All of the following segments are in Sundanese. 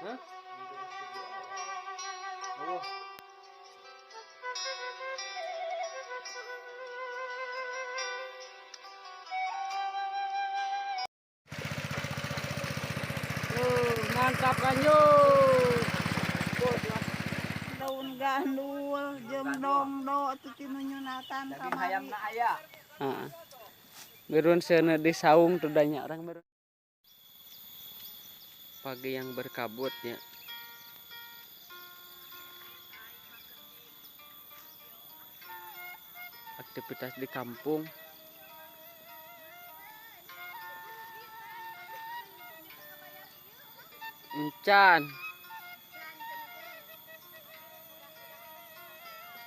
Hah? Oh. Mantap kan yo. Daun gandul jeung dongdo atuh ti nu nyunatan kamari. Heeh. Merun seuneu di saung tuh banyak orang merun. Pagi yang berkabut ya. Aktivitas di kampung. Encan.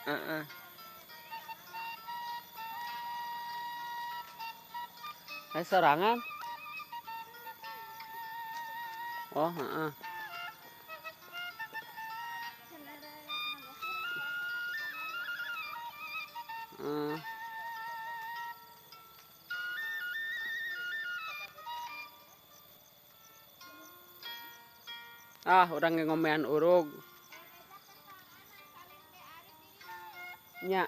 Heeh. Hai sorangan. Oh, heeh. Ah, orang ngomean urug. Nya.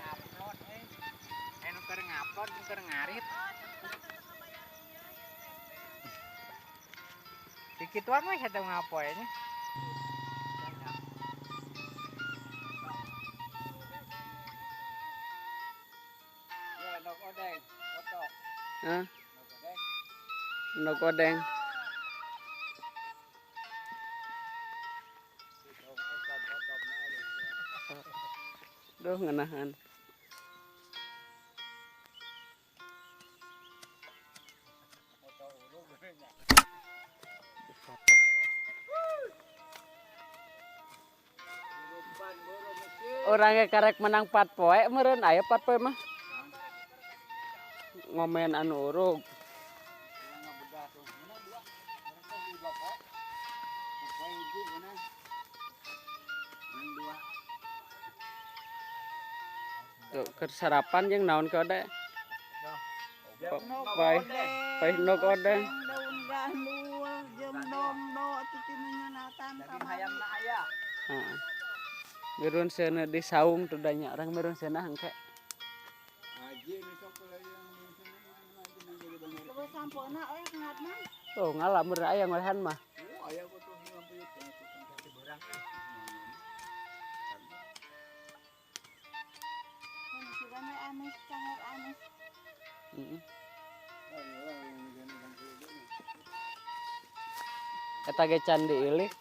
Upload nu keur ngupload nu keur ngarit. Dikituan we satu ngapoe nya. Ya, ndog odeng, foto. Hah? Ndog odeng. Duh, ngenahan. Orangnya karek menang 4 poe meureun aya 4 poe mah. Ngomen anu urug. Tuh, keur sarapan jeung naon ke ode? Pai, pai ndog odeng. Daun gandul jeung dongdo atuh ti nu nyunatan kamari. Heeh. Merun seuneu di saung tuh banyak orang merun seunah engke. Terus sampona euy ngatna. Tuh ngalah meureun aya ngolehan mah. Sugan we amis cangor amis. Heeh. Eta ge can diilik.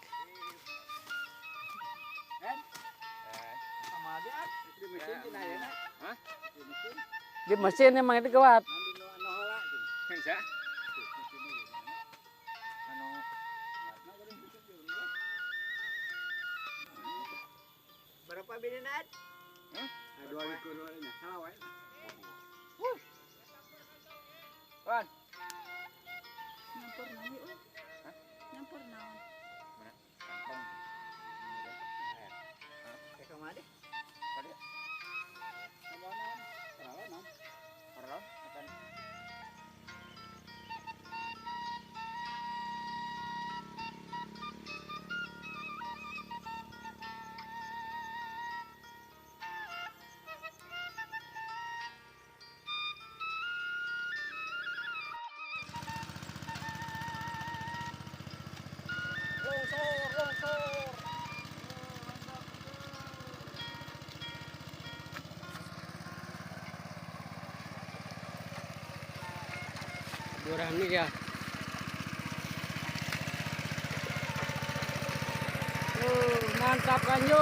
Di mesin emang itu gawat. Berapa bini Nat? 2 nya. Salah wae. Wan. Nyampur naon euy? Nyampur naon? Kantong. Eh, kemana deh? Burani ya. Mantap kan yo.